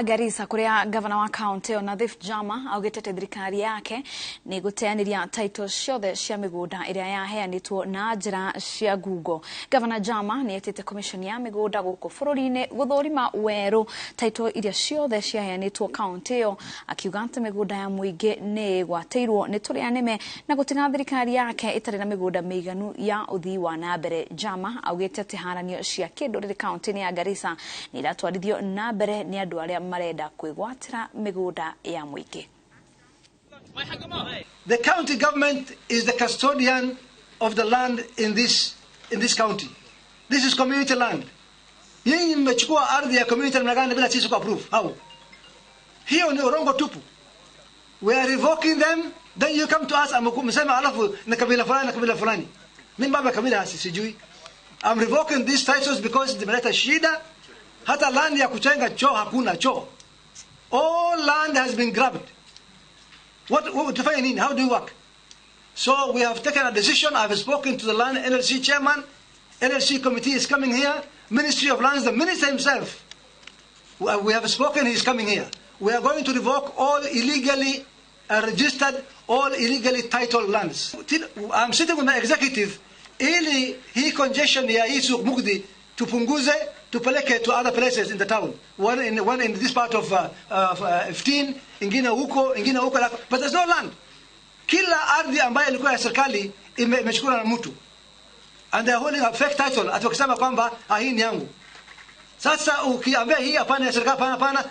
Garissa kuria gavana wa kaunti ĩyo Nathif Jama augĩte atĩ thirikari yake nĩ ĩgũteanĩria title ciothe cia mĩgũnda ĩrĩa yaheanĩtwo na njĩra cia ngungo. Gavana Jama nĩ etĩte commission ya mĩgũnda gũkũ bũrũri-inĩ gũthũrima werũ title iria ciothe ciaheanĩtwo kaunti ĩyo, akiuga atĩ mĩgũnda ya mũingĩ nĩ ĩgwatĩirwo nĩ tũrĩa nĩme na gũtiga thirikari yake ĩtarĩ na mĩgũnda mĩiganu ya ũthii wa na mbere. Jama augĩte atĩ haranio cia kĩndũrĩrĩ kaunti-inĩ ya Garissa nĩ iratwarithio na mbere nĩ andũ arĩa marenda kwĩgwatĩra mĩgũnda ya mũingĩ. The county government is the custodian of the land in this county. This is community land. Nyinyi mmechukua ardhi ya community namna gani bila sisi ku-approve? How? Hiyo ni urongo tupu. We are revoking them, then you come to us msema alafu na kabila fulani na kabila fulani. Mimi baba kabila sijui. I'm revoking these titles because zimeleta shida. Hata land ya kujenga choo hakuna choo. All land has been grabbed. What tufanye nini? How do you work? So we have taken a decision. I have spoken to the land NLC chairman. NLC committee is coming here. Ministry of Lands, the minister himself. We have spoken, he is coming here. We are going to revoke all illegally registered, all illegally titled lands. I'm sitting with my executive ili hii congestion ya hii Suq Mugdi tupunguze, tupeleke to other places in the town. One in this part of 15, ingine huko, ingine huko, but there's no land. Kila ardhi ambayo ilikuwa ya serikali imechukuliwa na mtu. And they are holding a fake title, ati wakisema kwamba, "Ah, hii ni yangu." Sasa ukiambia hii hapana ya serikali, hapana, hapana.